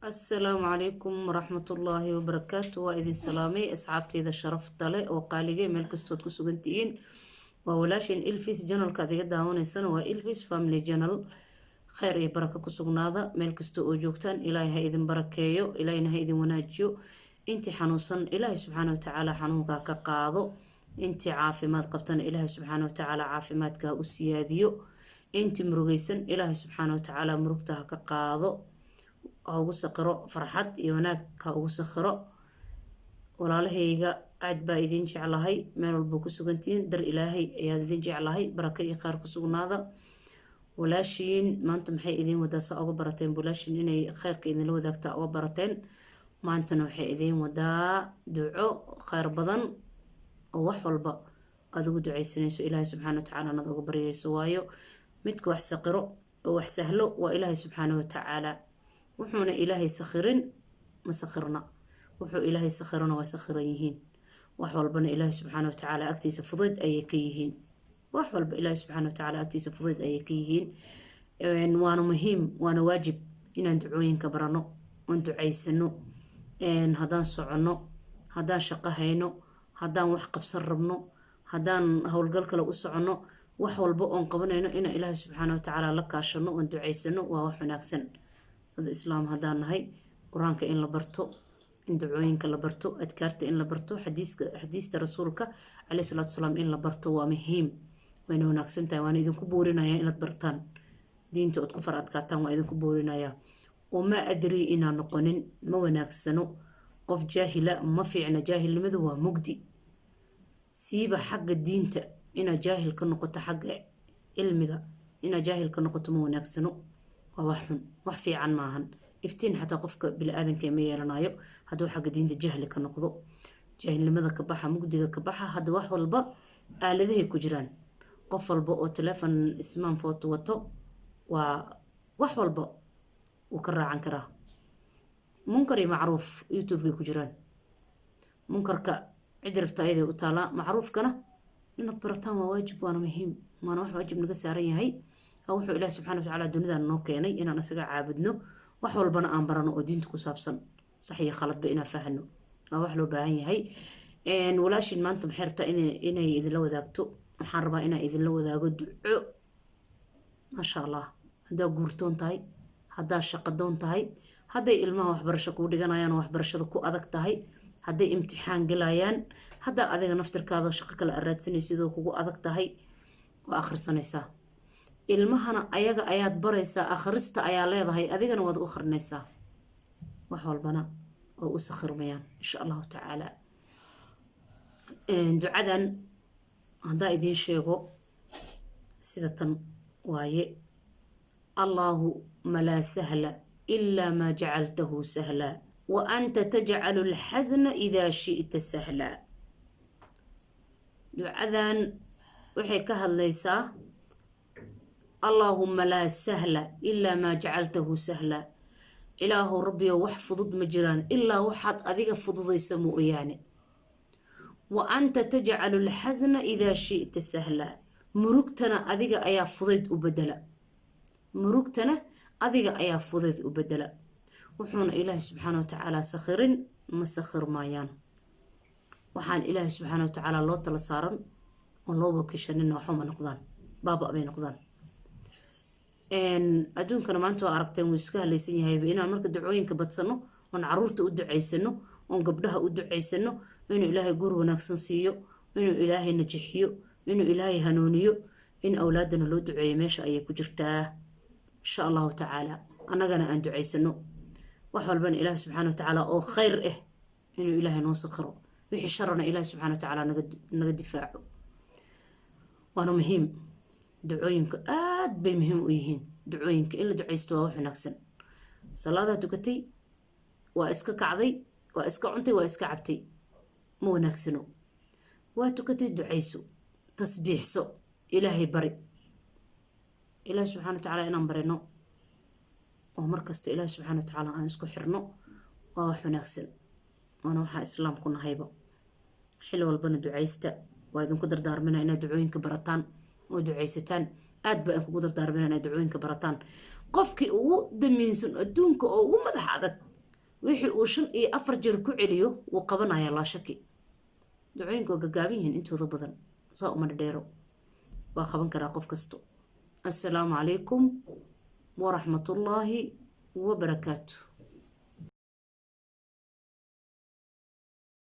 Asalaamu calaykum waraxmatullaahi wabarakaatu. Waa idin salaamay, asxaabteyda sharafta leh oo qaaligay, meel kastood ku sugantihiin. Waa walaashin Ilfis. Channelka aad iga daawanaysana waa Ilfis Family Channel. Kheyr iyo barako ku sugnaada meel kasta oo joogtaan. Ilaahay ha idin barakeeyo, Ilaahayna ha idin wanaajiyo. Intii xanuunsan, Ilaahay subxaana watacaala xanuunkaa ka qaado. Intii caafimaad qabtana, Ilaahay subxaana watacaala caafimaadka ha u siyaadiyo. Intii murugaysan, Ilaahay subxaana watacaala murugta ha ka qaado, ha ugu saqiro farxad iyo wanaag ha ugu sakhiro. Walaalahayga, aad baa idin jeclahay meel walba ku sugantihiin. Dar Ilaahay ayaad idin jeclahay. Barako iyo kheyr ku sugnaada. Walaashiin maanta maxay idiin wadaa? Saa uga barateen walaashiin inay kheyrka idinla wadaagtaa uga barateen. Maantana waxay idiin wadaa duco kheyr badan oo wax walba aada ugu ducaysanayso, Ilaahay subxaana watacaala naad uga baryayso. Waayo, midka wax saqiro oo wax sahlo waa Ilaahay subxaana watacaala. Wuxuuna Ilaahay sakhirin ma sakhirna, wuxuu Ilaahay sakhirana waa sakhiran yihiin. Wax walbana Ilaahay subxaana watacaala agtiisa fudayd ayay ka yihiin. Wax walba Ilaahay subxaana watacaala agtiisa fudayd ayay ka yihiin. Waana muhiim, waana waajib inaan ducooyinka barano oon ducaysano. Haddaan soconno, haddaan shaqo hayno, haddaan wax qabsan rabno, haddaan howlgal kale u soconno, wax walba oon qabanayno, inaan Ilaahay subxaana watacaala la kaashano oon ducaysano waa wax wanaagsan. Dad Islaam haddaan nahay, Qur-aanka in la barto, in ducooyinka la barto, adkaarta in la barto, xadiiska, xadiista Rasuulka caleyhi salaatu wasalaam in la barto waa muhiim, wayna wanaagsan tahay. Waana idinku boorinaya inaad bartaan diinta ood ku far adkaataan, waa idinku boorinayaa. Oo ma adri inaan noqonin ma wanaagsano. Qof jaahila ma fiicna. Jaahilnimadu waa mugdi, siiba xagga diinta inaad jaahil ka noqoto, xagga cilmiga inaad jaahil ka noqoto ma wanaagsano. Waa wax xun, wax fiican maahan. Iftiin xataa qofka bini-aadanka ma yeelanayo hadduu xagga diinta jahli ka noqdo. Jaahilnimada ka baxa, mugdiga ka baxa. Hadda wax walba aaladahay ku jiraan. Qof walba oo telefon smartphone wato waa wax walba wuu ka raacan karaa. Munkar iyo macruuf YouTube-kay ku jiraan. Munkarka cid rabta ayaday u taalaa, macruufkana inaad barataan waa waajib, waana muhiim, waana wax waajib naga saaran yahay. Wuxuu Ilaah subxana watacaala dunidan noo keenay inaan isaga caabudno, wax walbana aan barano oo diinta ku saabsan, sax iyo khaladba inaan fahano waa wax loo baahan yahay. Walaashin maanta maxay rabtaa inay idinla wadaagto? Waxaan rabaa inaan idinla wadaago duco, maasha Allah. Haddaa guurtoon tahay, haddaa shaqadoon tahay, hadday ilmaha waxbarasho kuu dhiganayaan oo waxbarashada ku adag tahay, hadday imtixaan galayaan, haddaa adiga naftirkaada shaqo kale aad raadsanaysidoo kugu adag tahay, waa akhrisanaysaa. Ilmahana ayaga ayaad baraysaa akhrista ayaa leedahay, adigana waad u akhrinaysaa. Wax walbana waa u sakhirmayaan, insha Allahu tacaala. Ducadan haddaa idiin sheego, sida tan waaye: "Allaahuma laa sahla ilaa maa jacaltahu sahla wa anta tajcalu alxasna idaa shi'ta sahla." Ducadan waxay ka hadlaysaa: "Allaahuma laa sahla ilaa maa jacaltahu sahla." Ilaahow Rabbiyo, wax fudud ma jiraan ilaa waxaad adiga fududaysa mooyaane. "Wa anta tajcalu alxasna idaa shi'ta sahla." Murugtana adiga ayaa fudayd u bedela. Murugtana adiga ayaa fudayd u bedela. Wuxuuna Ilaahay subxaana watacaala sakhirin ma sakhir maayaan. Waxaan Ilaahay subxaana watacaala loo tala saaran oon loo wakiishanina waxuma noqdaan, baaba bay noqdaan. Adduunkana maanta waa aragteen, wuu iska halaysan yahayba. Inaan marka ducooyinka badsano, oon caruurta u ducaysano, oon gabdhaha u ducaysano, inuu Ilaahay guur wanaagsan siiyo, inuu Ilaahay najixiyo, inuu Ilaahay hanuuniyo, in awlaadana loo duceeyo meesha ayay ku jirtaa, insha Allahu tacaala. Annagana aan ducaysano, wax walbana Ilaahay subxaana watacaala oo khayr ah inuu Ilaahay noo sakhiro, wixii sharana Ilaahay subxana watacaala naga difaaco. Waana muhiim ducooyinka, aad bay muhiim u yihiin. Ducooyinka in la ducaysto waa wax wanaagsan. Salaadaa tukatay, waa iska kacday, waa iska cuntay, waa iska cabtay, ma wanaagsano. Waa tukatay, ducayso, tasbiixso, Ilaahay bari. Ilaahi subxana watacaala inaan barino oo markasta Ilaahi subxana watacaala aan isku xirno waa wax wanaagsan, waana waxaa Islaamku nahayba. Xilli walbana ducaysta. Waa idinku dardaarmina inaad ducooyinka barataan oo ducaysataan. Aad baa idinkugu dardaarmina inaad ducooyinka barataan. Qofkii ugu damiinsan adduunka oo ugu madax adag Wixii uu 5 iyo 4 jeer ku celiyo wuu qabanayaa, laa shaki. Ducooyinka waa gagaaban yihiin intooda badan, saa uma dhadheero, waa qaban karaa qof kasto. Assalaamu calaykum waraxmatullaahi wabarakaatu.